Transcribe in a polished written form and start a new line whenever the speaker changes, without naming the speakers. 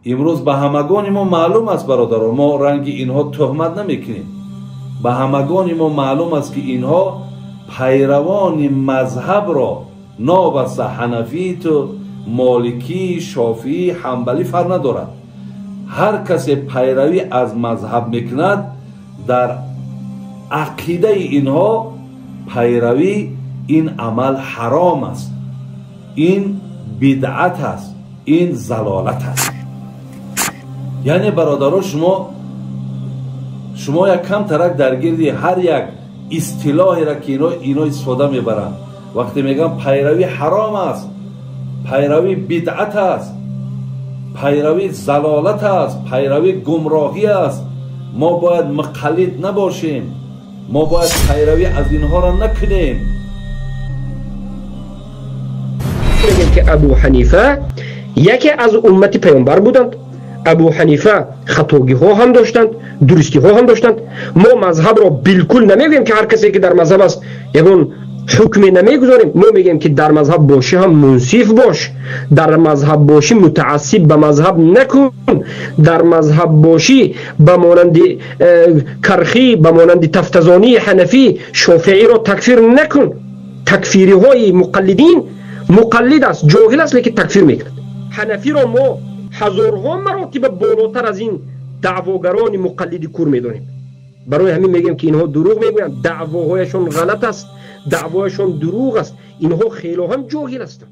Имрӯз ба ҳамагони мо маълум аст, бародаро, мо ранги инҳо туҳмат намекунем. Ба ҳамагони мо маълум аст, ки инҳо пайравони мазҳабро новаста ҳанафӣ ту, моликӣ, шофиӣ, ҳанбалӣ фарқ надорад. Ҳар касе пайравӣ аз мазҳаб мекунад, дар ақидаи инҳо пайравӣ ин амал ҳаром аст, ин бидъат аст, ин залолат аст. Яъне бародаро, шумо як кам тарак дар гирди ҳар як истилоҳеро ки ино истифода мебаранд, вақте мегӯям пайравӣ ҳаром аст, пайравӣ бидъат аст, пайравӣ залолат аст, пайравӣ гумроҳӣ аст, мо бояд муқаллид набошем, мо бояд пайравӣ аз инҳоро накунем.
Мегӯем ки Абу Ҳанифа яке аз уммати паёмбар буданд. Абу Ҳанифа хатогиҳо ҳам доштанд, дурустиҳо ҳам доштанд. Мо мазҳабро билкул намегӯем ки ҳар касе ки дар мазҳаб аст ягон ҳукме намегузорем. Мо мегӯем ки дар мазҳаб бошӣ ҳам мунсиф бош, дар мазҳаб бошӣ мутаассиб ба мазҳаб накун, дар мазҳаб бошӣ ба монанди кархӣ, ба монанди тафтазонии ҳанафӣ шофииро такфир накун. Такфириҳои муқаллидин, муқаллид аст, ҷоҳил аст, лекин такфир мекунад. Ҳанафиро мо ҳазорҳо маротиба болотар аз ин даъвогарони муқаллиди кур медонем. Барои ҳамин мегӯем ки инҳо дурӯғ мегӯянд, даъвоҳояшон ғалат аст, даъвояшон дурӯғ аст, инҳо хело ҳам ҷоҳил ҳастанд.